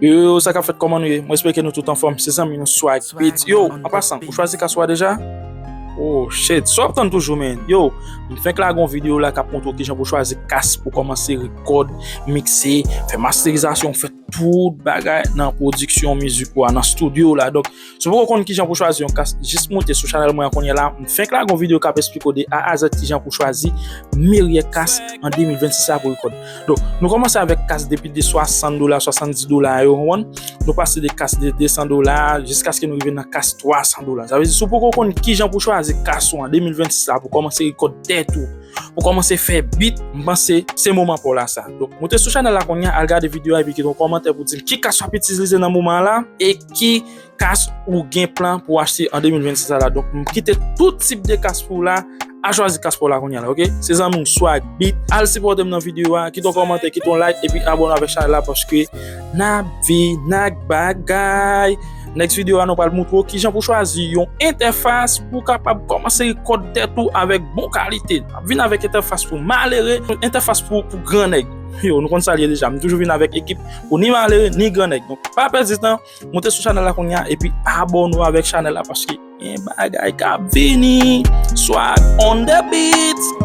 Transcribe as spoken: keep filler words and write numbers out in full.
Yo, yo, yo, sa k ap fèt, kòman nou ye? Mwen espere ke nou tout anfòm. Se zanmi nou Swag Beats. Yo, an pasan, ou chwazi kas ou a deja? Oh shit, sa w ap tann toujou, man. Yo, m fenk lage yon videyo la k ap montre w kijan pou chwazi kas pou kòmanse rekòd, mikse, fè masterizasyon, fè tout bagay nan pwodiksyon mizik ou a, nan estidyo la. Donk, si w poko konn kijan pou chwazi yon kas, jis moute sou chanèl mwen an kounye a la. M fenk lage yon videyo k ap esplike w de A a Z kijan pou chwazi meyè kas an de mil vennsis la pou rekòd. Donk, nou kòmanse avèk kas depi de swasant dola, swasanndiz dola yo, w konprann? Nou pase de kas de de san dola jiskaske nou rive nan kas twa san dola. Sa vle di, si w poko konn kijan pou chwazi kas ou an de mil vennsis la pou kòmanse rekòd tèt ou, pou kòmanse fè bit, m panse se moman pa w la sa. Donk, moute sou chanèl la kounye a, al gade videyo a epi kite yon kòmantè pou di m ki kas w ap itilize nan moman an la e ki kas ou gen plan pou achte an de mil vennsis la la. Donk, m kite tout tip de kas pou w la, al chwazi kas pa w la kounye a la, oke? Se zanmi w Swag Beat. Al sipòte m nan videyo a, kite yon kòmantè, kite yon like, epi abòne avèk chanèl la paske n ap vin ak bagay. Next videyo a, nou pral montre w kijan pou chwazi yon entèfas pou w kapab kòmanse rekòd tèt ou avèk bon kalite. N ap vin avèk entèfas pou malere, entèfas pou, pou gran nèg. Yo, nou konn sa l ye deja. M toujou vin avèk ekip pou ni malere, ni gran nèg. Donk, pa pèdi tan, moute sou chanèl la kounye a, epi abòne w avèk chanèl la, paske gen bagay k ap vini. Swag on the beats.